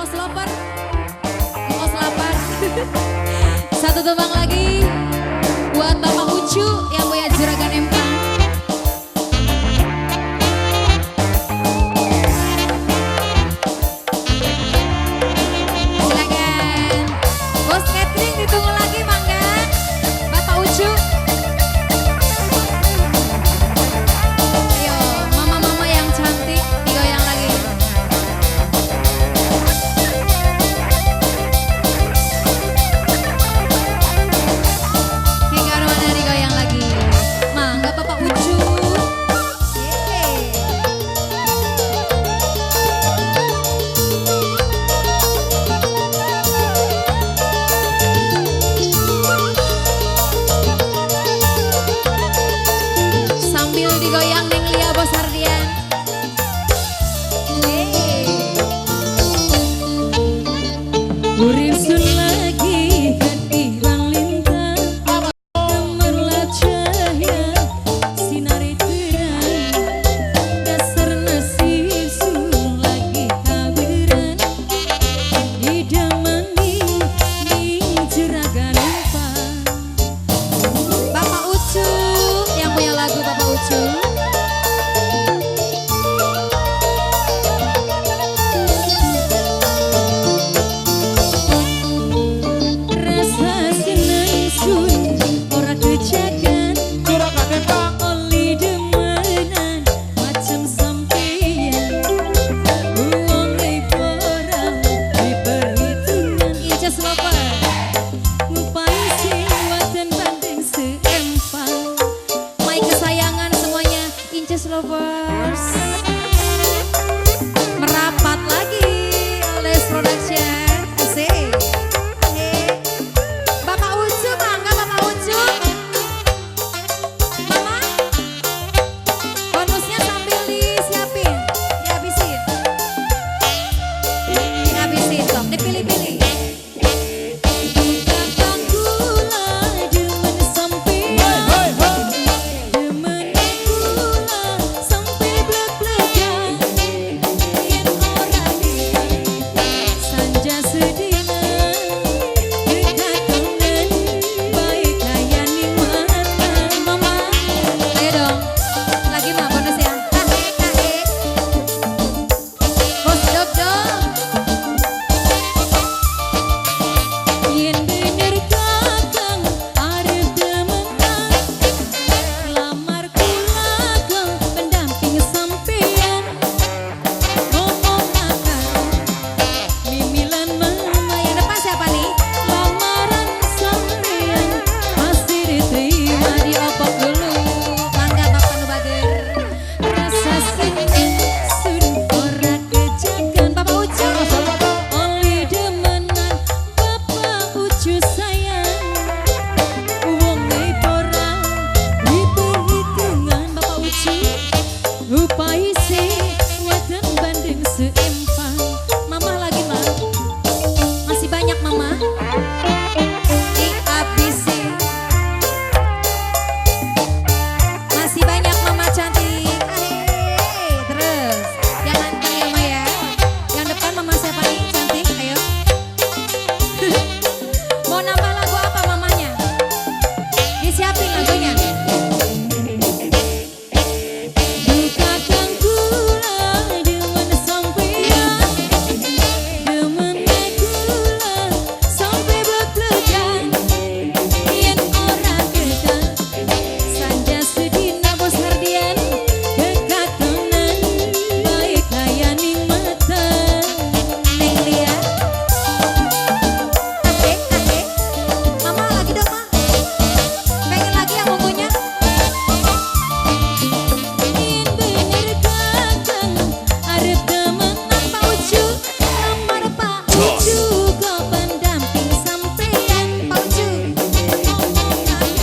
Bos Loper. Bos Lapar. Satu tembang lagi buat Bapak Ucu yang punya Juragan Empang. Silakan. Bos catering ditunggu lagi mangga. Bapak Ucu. Ayo, mama-mama yang cantik digoyang lagi. Hingga mana digoyang lagi. Mangga Bapak Ucu. Yeay. Sambil digoyang Neng Lia Bos Hardian. Yeay. Urip sun lagi ketimbang lintang, gemerlap cahaya sinari terang, dasar nasib sun lagi kaberan, idamani ning juragan empang. Bapak Ucu yang punya lagu Bapak Ucu. Rasa seneng sun ora kejagan, Juragan Empang. Oli demenan macam sampeyan, wong ora diperhitungan, Inces Loper. ngupai sing waten bandeng seempang. My kesayangan semuanya Inces Lovers. Merapat lagi Les Production. Asik. Asik. Bapak Ucu mangga Bapak Ucu. Mama. Bonusnya sambil disiapin, dihabisin. Dihabisin toh, dipilih-pilih. Kakang kula demen sampeyan, Hoi hoi. demen kula sampe blek-blekan, yen ora sanja sedina kekatonan bae kaya ning mata. Mama, ayo dong. Lagi mah bonus ya. Ahe, ahe. Bos dog dong. Yen bener kakang arep demenan, lamar kula ke pendamping sampeyan, ngomong akang mimilan mama, Yang depan siapa nih? lamaran sampeyan pasti diterima. Diopok dulu. Mangga Bapak nu bager. Rasa seneng sun ora kejagan, Bapak Ucu. oli demenan Bapak Ucu sayang, wong ora diperhitungan, Bapak Ucu. upai sing waten bandeng seempang. Mama lagi mah. Masih banyak mama. Dihabisin. Masih banyak mama cantik. Ahe, terus. Yang ganteng ya ma ya. Yang depan mama siapa nih cantik? Ayo. Mau nambah lagu apa mamanya? Disiapin lagunya. Duka kang kula demen sampeyan, demen kula sampe blek-blekan, yen ora ketan sanja sedina Bos Hardian. kekatonan bae kaya ning mata. Neng Lia. Ahe, ahe. Mama lagi dong, Ma. Pengen lagi yang ungunya. Yen bener kakang arep demenan, Pak Ucu. lamar Pak Ucu ke pendamping sampeyan, Pak Ucu. ngomong akang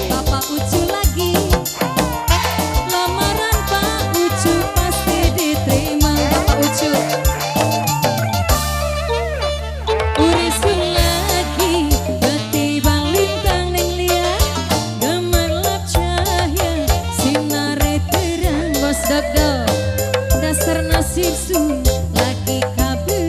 Bapak Ucu lagi, lamaran Pak Ucu pasti diterima. Bapak Ucu. Urip sun lagi ketimbang lintang, Neng Lia gemerlap cahaya sinare terang, Bos Dogdo. Dasar nasib sun lagi kaberan.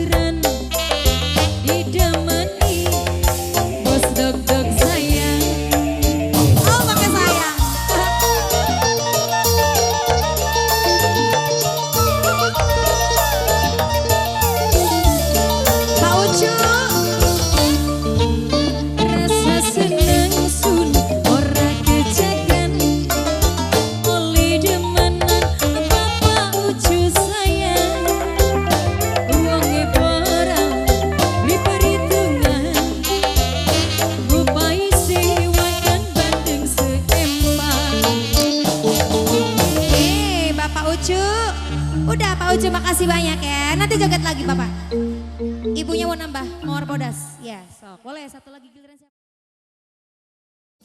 Ucu. Udah Pak Ucu makasih banyak ya. Nanti joget lagi Bapak. Ibunya mau nambah, mawar bodas. Ya, sok. Boleh satu lagi giliran.